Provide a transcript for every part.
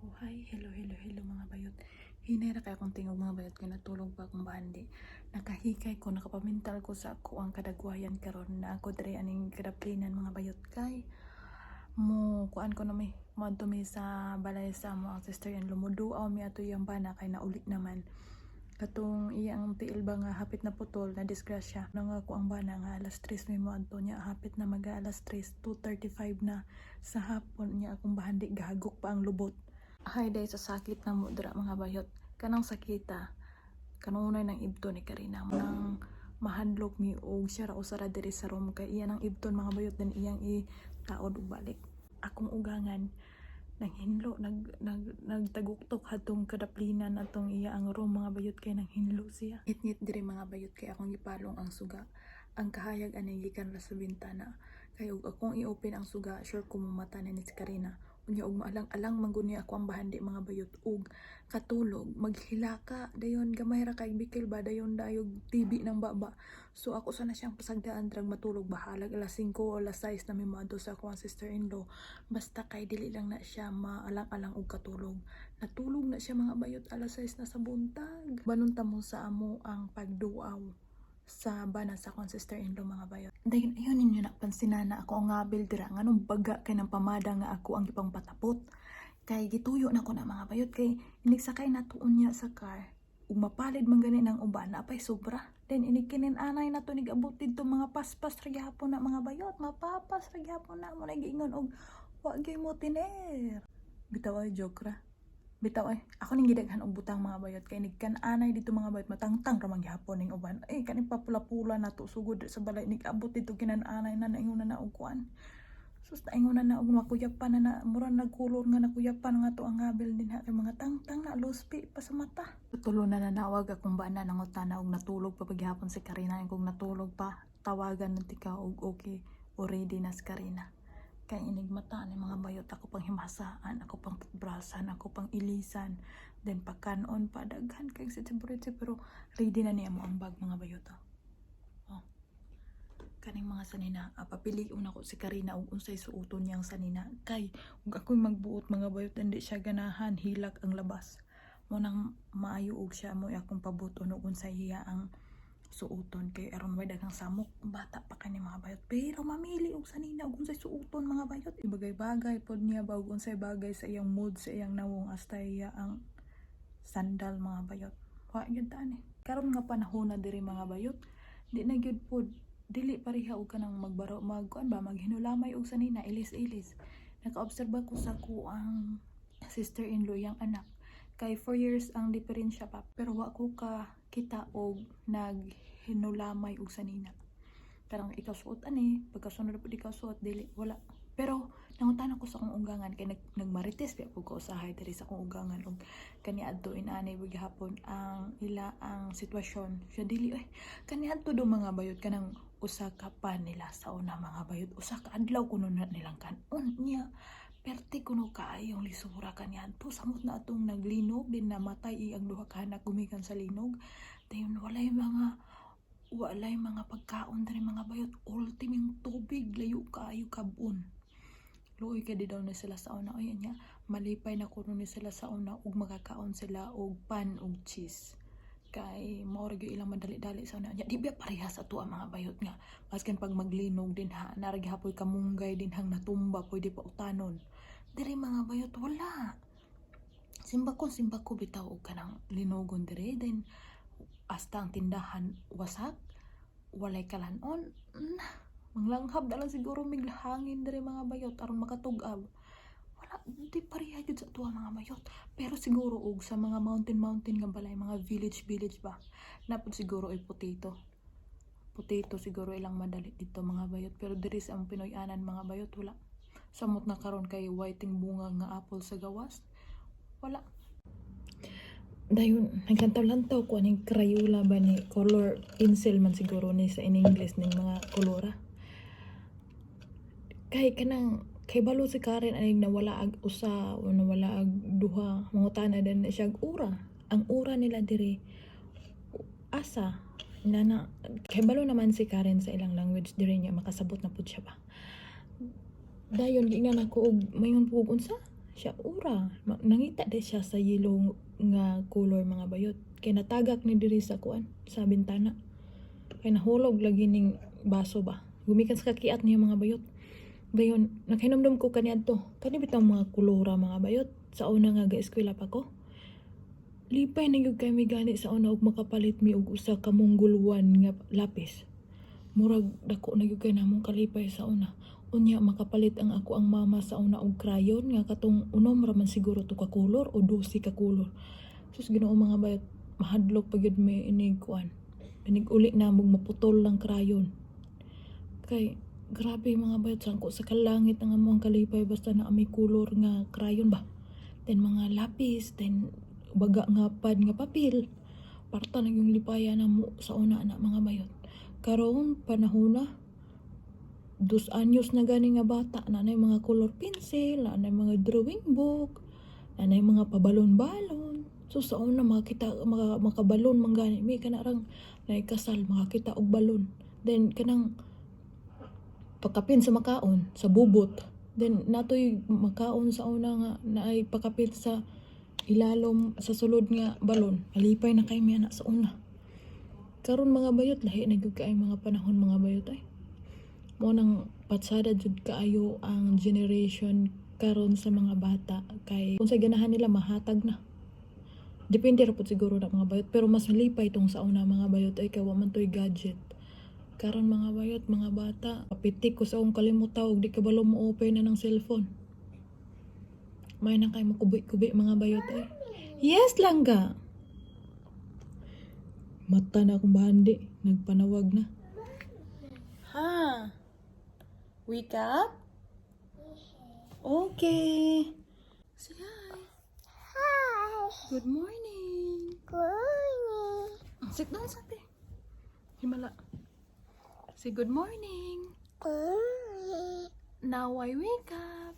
Oh, hi, hello, hello, hello, mga bayot. Hinay ra kay akong tingog, mga bayot, kay natulog pa akong bahandi. Nakahikay ko, nakapamintal ko sa ako ang kadagwayan karon na ako diri aning kadaplinan, mga bayot, kay mo kuan ko na mi moadto mi sa balay sa amo ang sister in law. Muduaw mi ato iyang bana kay nauli naman katong iyang tiil ba nga hapit na putol na disgrasya na nga ko ang bana nga alas 3 mi moadto niya. Hapit na maga alas 3, 2:35 na sa hapon niya. Akong bahandi gahagok pa ang lubot. Hay day sa sakit na mo dira, mga bayot, kanang sakita kanunay ng ibton ni Karina nang mahadlok mi og siya ra usa ra diri sa room kay iya nang ibton, mga bayot, then iyang itaod og balik. Akong ugangan nanghinlo, nag nag nagtaguktok hatong kadaplinan atong iya ang room, mga bayot, kay nanghinlo siya. Ngit diri, mga bayot, kay akong gipalong ang suga. Ang kahayag ani gikan ra sa bintana kay og akong i-open ang suga, sure ko mata na ni si Karina. Unya og maalang-alang man gud niya ako ang bahandi, mga bayot, og katulog maghilaka dayon, gamay ra kay bikil ba, dayon dayog tibi ng baba. So ako sana siyang pasagdaan drag matulog, bahalag alas 5 o alas 6 na mi moadto sa ako ang sister-in-law, basta kay dili lang na siya maalang-alang og katulog. Natulog na siya, mga bayot, alas 6 na sa buntag. Banunta mo sa amo ang pagduaw sa bana sa akong sister-in-law, mga bayot. Dayon ayun ninyo napansinan na ako ang ngabil dira, nganong baga kay ng pamada nga ako ang gipang patapot. Kay gituyo na ko na, mga bayot, kay inig sakay na tuon niya sa car. Ug mapalid man gani ng uban na pay sobra. Then inig kinin anay na to nigabot didto, mga paspas ra gihapon na, mga bayot, mapapas ra gihapon na mo na giingon og wa gyud mo tiner. Bitaw ay joke ra. Bitaw ay, ako ning gidaghan og butang, mga bayot, kay nigkan-anay dito, mga bayot, matangtang ra man gihapon ning uban. Eh kani papula-pula na to sugod sa balay, nig-abot dito kinan-anay na naingon na og kuan. Sus, naingon na og makuyapan na na mura nagkulor nga nakuyapan nga to ang ngabil din ha kay mga tangtang na luspi pa sa mata. Tulo na nanawag akong bana, nangutana og natulog pa paghapon si Karina. Kung natulog pa, tawagan na tika og okay already na si Karina. Kay inig mata ni, mga bayot, ako pang himasaan, ako pang toothbrushan, ako pang ilisan, then pagkanon pa, daghan kay sa pero ready na niya mo ang bag, mga bayot, oh. Oh. Kaning mga sanina, papili una ko si Karina og unsay suoton niyang sanina kay ug ako'y magbuot, mga bayot, hindi siya ganahan, hilak ang labas. Mo nang maayo og siya mo akong pabuton og unsay iya ang suoton kay aron way daghang samok. Bata pa kani, mga bayot, pero mamili og sanina og unsay suoton, mga bayot. Ibagay-bagay pod niya ba og unsay bagay sa iyang mood, sa iyang nawong, hasta iya ang sandal, mga bayot. Wa gyud ta ani karon nga panahon na diri, mga bayot, di na gyud pod, dili pareha og kanang magbaro, magkuan ba, maghinulamay og sanina, ilis-ilis. Nakaobserba ko sa ko ang sister-in-law, yang anak kay 4 years ang diferensya pa, pero wa ko ka kita og naghinulamay og sanina, karang ikaw suot ani, pagkasunod pud ikaw suot, dili, wala. Pero nangutana ko sa akong ugangan kay nagmarites pa pud ko usahay diri sa akong ugangan og kaniadto inani gihapon ang ila ang sitwasyon siya, dili ay kaniadto do, mga bayot, kanang usa ka pa nila sa una, mga bayot, usa ka adlaw kuno na nilang kanon niya. Perte kuno kaayong lisura kaniadto, samot na atong naglinog din, namatay iyang duha ka anak gumikan sa linog. Dayon walay mga pagkaon diri, mga bayot. Ultiming tubig, layo kaayo kabon. Luoy kay di daw na sila sa una. Oy nya malipay na kuno ni sila sa una ug makakaon sila og pan og cheese kay mao ra gyud ilang madali-dali sa una. Nya di ba parehas ato ang mga bayot nga maskin pag maglinog din ha, nara gihapoy kamunggay din hang natumba, pwede pa utanon. Diri, mga bayot, wala. Simba ko bitaw og kanang linugon dire, then hasta ang tindahan wasak, walay kalanon na manglanghab na lang siguro mig hangin dire, mga bayot, aron makatug-ab. Wala, di pareha gyud sa tuwa, mga bayot. Pero siguro og sa mga mountain mountain nga balay, mga village village ba, napod siguro ay potato potato siguro ilang madali dito, mga bayot. Pero diri sa among Pinoy-anan, mga bayot, wala. Samot na karon kay whiting bunga nga apple sa gawas, wala. Dayon naglantaw-lantaw ko aning Crayola ba ni, color pencil man siguro ni sa in English ning mga kolora, kay kanang kay balo si Karen aning nawala ag usa o nawala ag duha, mangutana din na siya og ura. Ang ura nila diri asa na kay balo naman si Karen sa ilang language diri niya, makasabot na pud siya ba. Dayon giingnan ako og mayon po og unsa. Siya ura, nangita di siya sa yellow nga color, mga bayot. Kay natagak ni diri sa kuan, sa bintana. Kay nahulog lagi ning baso ba. Gumikan sa kakiat niya, mga bayot. Dayon, nakahinumdum ko kaniadto. Kani bitang mga kulora, mga bayot. Sa una nga ga-eskwela pa ko. Lipay na gyud kay mi gani sa una og makapalit mi og usa ka munggulwan nga lapis. Murag dako na gyud kay namong kalipay sa una. Unya makapalit ang ako ang mama sa una og crayon nga katong unom ra man siguro to ka color o 12 ka color. Sus, Ginoo, mga bayot, mahadlok pa gyud mi inig kuan. Inig uli na mog maputol lang crayon. Kay grabe, mga bayot, sangko sa kalangit ang among kalipay basta na may color nga crayon ba. Then mga lapis, then baga nga pad nga papel. Parta na yung lipaya na mo sa una na, mga bayot. Karon panahon na 2 anyos na gani nga bata na nay mga color pencil, na nay mga drawing book, na nay mga pabalon-balon. So sa una makita makabalon man gani mi kana rang naikasal makakita og balon. Then kanang pakapin sa makaon sa bubot. Then natoy makaon sa una nga naay pakapin sa ilalom sa sulod nga balon. Malipay na kay mi ana sa una. Karon, mga bayot, lahi na gyud kay mga panahon, mga bayot ay. Mo nang patsada jud kaayo ang generation karon sa mga bata kay kung sa ganahan nila mahatag na. Depende ra pud siguro na, mga bayot, pero mas malipay tong sa una, mga bayot ay, kay wa man toy gadget. Karon, mga bayot, mga bata, papitik ko sa akong kalimutaw og di kabalo mo open na ng cellphone. May na kay mo kubi-kubi, mga bayot ay. Yes, langga. Mata na akong bahandi, nagpanawag na. Ha? Wake up? Okay. Say hi. Hi. Good morning. Good morning. Sit down, Sate. Himala. Say good morning. Good morning. Now I wake up.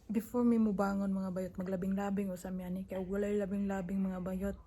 Before mi mubangon, mga bayot, maglabing-labing usa mi ani kay walay labing-labing, mga bayot.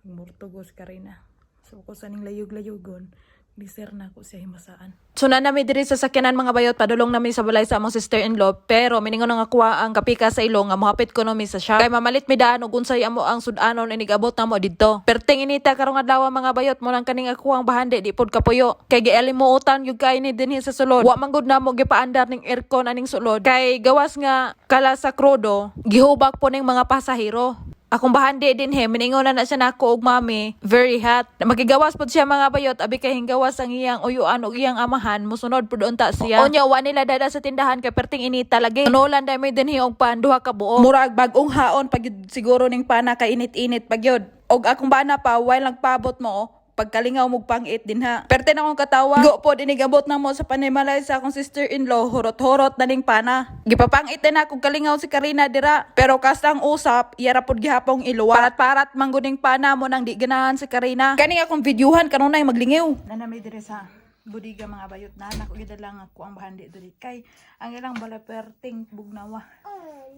Murtugos Karina. So ko sa ning layog-layogon, liser na ko siya himasaan. So na nami diri sa sakyanan, mga bayot, padulong nami sa balay sa among sister-in-law, pero miningon nga kuha ang kapika sa ilong nga mohapit ko mi sa shop. Kay mamalit mi daan og unsay amo ang sud-anon inig abot namo didto. Perting inita karong adlaw, mga bayot, mo nang kaning ako ang bahandi di pod kapuyo. Kay gielimuotan gyud kay ni dinhi sa sulod. Wa man gud namo gipaandar ning aircon aning sulod. Kay gawas nga kala sa krudo, gihubak po ning mga pasahero. Akong bahandi din he, miningon na na siya nako og mami, very hot. Magigawas pod siya, mga bayot, abi kay hinggawas ang iyang uyuan og iyang amahan, musunod pod unta siya. Unya wa nila dada sa tindahan kay perting inita lagi. Nulan dai may dinhi og pan duha ka buo. Murag bag-ong haon pag siguro ning pana kay init-init pag yun. Og akong bana pa while nagpabot mo, pagkalingaw mog pangit din ha. Perte na akong katawa. Go pod inigabot na mo sa panimalay sa akong sister-in-law, hurot-hurot na ning pana. Gipapangit din akong kalingaw si Karina dira. Pero kastang usap, iyara pod gihapong iluwa. Parat-parat mangguning pana mo nang di ganahan si Karina. Kani akong videohan kanunay maglingiw. Na nami diri sa budiga, mga bayot, na nako gidala nga ko ang bahandi diri kay ang ilang bala perting bugnawa.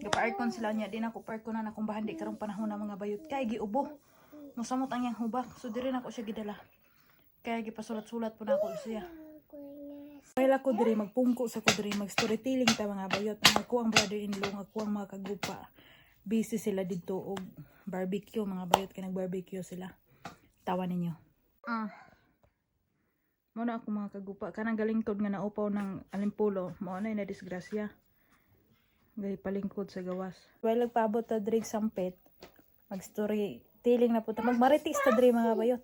Gapa-aircon sila niya din ako parko na akong bahandi karong panahon na, mga bayot, kay giubo. Musamot ang iyang hubak. So diri na ko siya gidala. Kaya gipasulat-sulat po na ako siya. While ako diri magpungko sa ko diri, mag storytelling ta, mga bayot. Ang ako ang brother-in-law, ang ako ang mga kagupa. Busy sila didto og barbecue, mga bayot, kay nag-barbecue sila. Tawa ninyo. Muna ako, mga kagupa. Kanang galingkod nga naupaw ng alimpulo. Mao na na disgrasya. Gay palingkod sa gawas. While nagpaabot ta diri sampit, mag story telling na po ta. Magmaritis ta diri, mga bayot.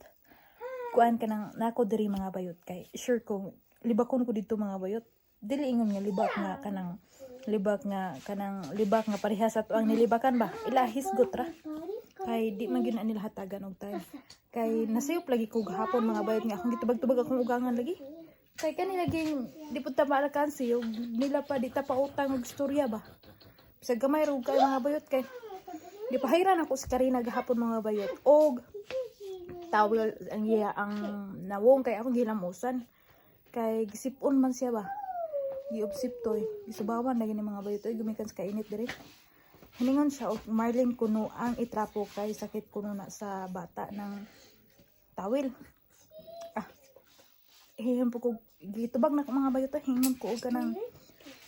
Kuan ka nang nako diri, mga bayot, kay sure ko libakon ko dito, mga bayot. Dili ingon nga libak nga kanang libak nga kanang libak nga parehas ato ang nilibakan ba. Ilahis ra kay di man gyud na nila hatagan og time. Kay nasayop lagi ko gahapon, mga bayot, nga akong gitubag-tubag akong ugangan lagi. Kay kani laging di pud ta maalkansi og nila pa di ta pautang og istorya ba. Bisag gamay ra og kay, mga bayot, kay di pahayran ako si Karina gahapon, mga bayot. Og tawel ang iya ang nawong kay akong gilamusan. Kay gisipon man siya ba. Giubsip toy. Gisubawan lagi ni, mga bayot oy, gumikan sa kainit diri. Hiningon siya og Marlin kuno ang itrapo kay sakit kuno na sa bata ng tawil. Ah. Hingon po ko gitubag na ko, mga bayot, oy. Hingon ko og kanang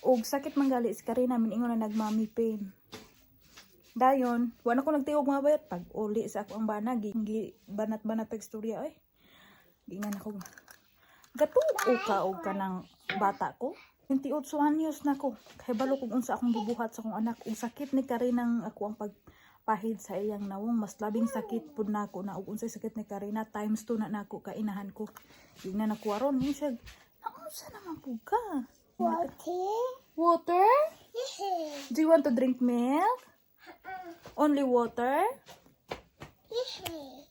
Og sakit man gali si Karina, miningon na nag-mommy pain. Dayon, wala ko nagtiog, mga bayot. Pag uli sa ako ang bana, gi banat-banat tag istorya ay. Di nga na ko. Gatuo ka og kanang bata ko. 28 anyos na ko. Kay balo kung unsa akong gibuhat sa akong anak. Ug sakit ni Karina ang ako ang pagpahid sa iyang nawong. Mas labing sakit pud nako na ug unsay sakit ni Karina times 2 na nako kainahan ko. Ingnan ako aron ni siya. Naunsa naman pud ka? Water. Water? Yeah. Do you want to drink milk? Only water? Yeah.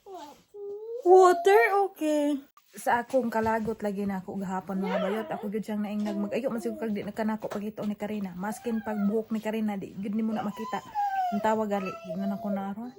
Water. Water, okay. Sa akong kalagot lagi na ako gahapon, mga bayot. Ako gyud siyang naingag mag-ayo man siguro kag di na kanako paghito ni Karina. Maskin pag buhok ni Karina di gyud nimo na makita. Ang tawa gali, ingnan ako na aron.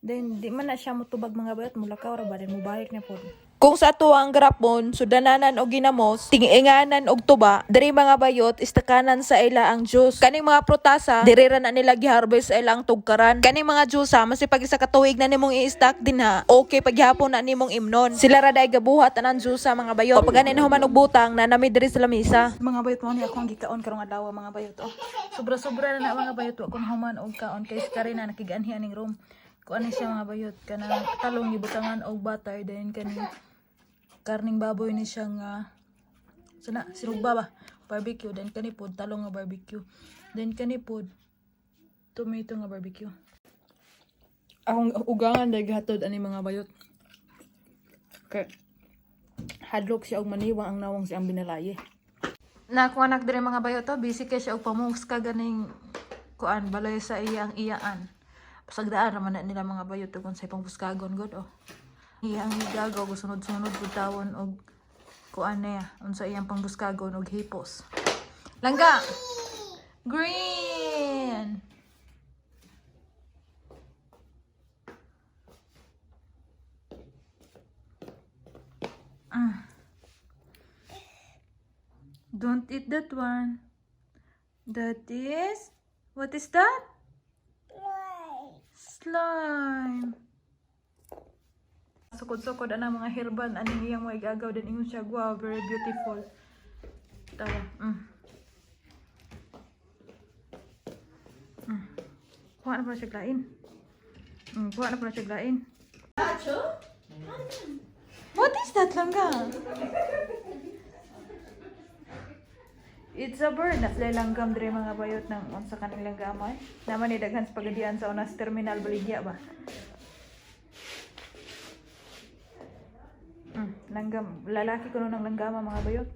Then di man na siya motubag, mga bayot, mulakaw ra ba, then mubalik na pod. Kung sa ato ang garapon, sudananan og ginamos, tingiinganan og tuba, diri, mga bayot, istakanan sa ila ang juice. Kaning mga protasa, diri ra na nila giharvest sa ilang tugkaran. Kaning mga juice ha, masipag isa ka tuig na nimong i-stock dinha, okay paghapon na nimong imnon. Sila ra day gabuhat anan juice sa mga bayot. Pag ganin human og butang, na nami diri sa lamisa. Mga bayot, mo ni ako ang gikaon karong adlaw, mga bayot. Oh, sobra-sobra na na, mga bayot, wa kon human og kaon kay si Karina nakiganhi aning room. Kuan ni siya, mga bayot, kanang talong gibutangan og butter, then kaning karning baboy ni siya nga sana sinugba ba, barbecue, then kani pod talong nga barbecue, then kani pod tomato nga barbecue. Akong ugangan dahil gihatod ani, mga bayot, kay hadlok siya og maniwang ang nawong siyang binalaye. Na akong anak dire, mga bayot, oh, busy kay siya og pamuska ganing kuan balay sa iyang iyaan. Pasagdaan raman na nila, mga bayot, ug unsay pangbuskagon god, oh. Iyang gigagaw og sunod-sunod pud tawon og kuan niya unsa iyang pangbuskagon og hipos. Langga. Green. Don't eat that one. That is, what is that? Right. Slime. Sukod-sukod anang mga herban aning iyang mga igagaw, then ingon siya, "Wow, very beautiful." Tawa. Kuha na pala siya lain. Kuha na pala siya lain. What is that, langga? It's a bird. Nasla langgam dire, mga bayot, ng unsa kaning langgamay. Naman ni daghan sa pagadian sa unas terminal baligya ba. Langgam. Lalaki kuno ng langgama, mga bayot.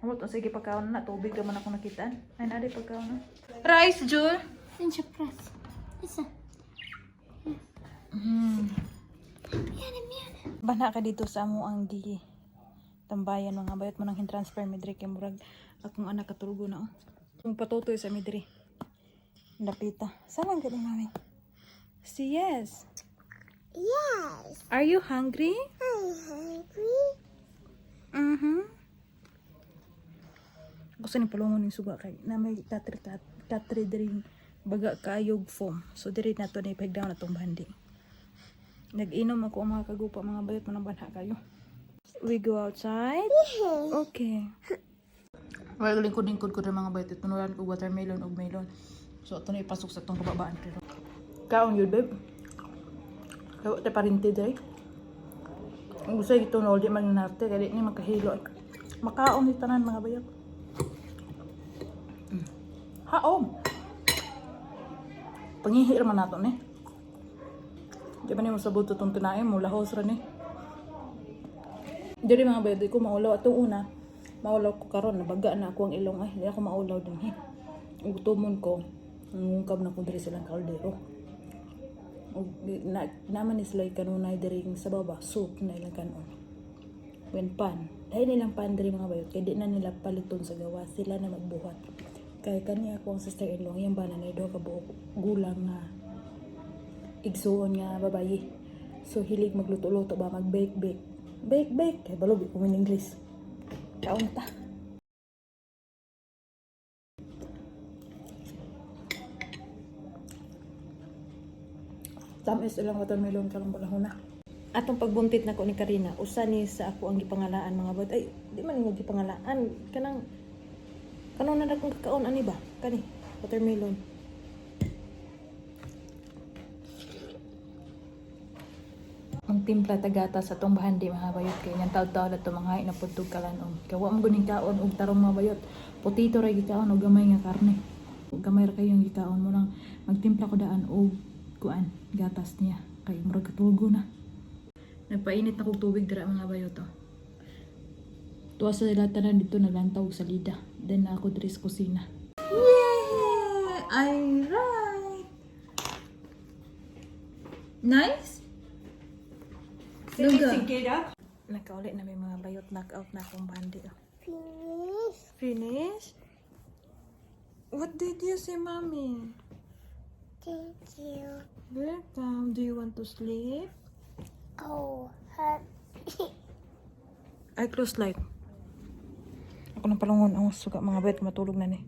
Amot unsa gipakaon na tubig naman ako nakitaan. Ay na pagkaon na. Rice, Jul. Pinch press. Isa. Bana ka dito sa amo ang gi tambayan, mga bayot, mo nang transfer mi diri kay murag akong anak katulgo na, oh. Kung patutoy sa mi diri. Napita. Salang gani mami. Si yes. Yes. Are you hungry? I'm hungry. Gusto ni pulungon yung suga kay na may tatri tatri diri baga kaayog foam. So diri na to ni down na tong bandi. Nag-inom ako ang mga kagupa, mga bayot, manang banha kayo. We go outside? Okay. Well, lingkod-lingkod ko rin, mga bayot. Tunuran ko watermelon ug melon. So, ito na ipasok sa itong kababaan. Pero, kaon yun, babe. Kaya tayo parinti day. Ang gusto ito no, di man narte, kaya di ni magkahilo. Makaon ni tanan, mga bayot. Haom! Pangihir man nato ni. Di ba ni mo sabot itong tinaim mo, lahos ra ni. Diri, mga bayot, di ko maulaw. Atong una, maulaw ko karon nabaga na ako ang ilong ay. Di ako maulaw din eh. Ug tumon ko, nangungkab na ko diri silang kaldero. Ug na, naman is like kanunay diri sa baba, soup na ilang kanon. When pan, dahil nilang pan diri, mga bayot, kay di na nila paliton sa gawa, sila na magbuhat. Kay kani ako ang sister-in-law, iyang bana na duha ka buok gulang nga igsuon nga babayi. So hilig magluto-luto ba, mag-bake-bake. Bake-bake, kay balo ko in English. Kaon ta. Tamis ilang watermelon karong panahon na. Atong pagbuntit nako ni Karina, usa ni sa ako ang gipangalaan, mga bayot. Ay, di man nga gipangalaan. Kanang kanon na akong kakaon ani ba? Kani, watermelon. Ang timpla tagata sa atong bahandi, mga bayot, kay nang taud-taud ato mga na pudtog kalanom. Kay wa mo guning kaon og tarong, mga bayot. Potato ra gikaon og gamay nga karne. Ug gamay ra kayong gikaon mo lang magtimpla ko daan og kuan gatas niya kay murag katulgo na. Nagpainit na kog tubig dira, mga bayot, oh. Tuwa sa sila tanan dito naglantaw og salida. Then na ako diri sa kusina. Yeah! I right. Nice. Luga. Nakauli na may mga bayot, knockout na akong bandi, oh. Finish. Finish? What did you say, Mommy? Thank you. Welcome. Do you want to sleep? Oh, happy. I close light. Ako nang palungon ang suga, mga bayot, matulog na ni.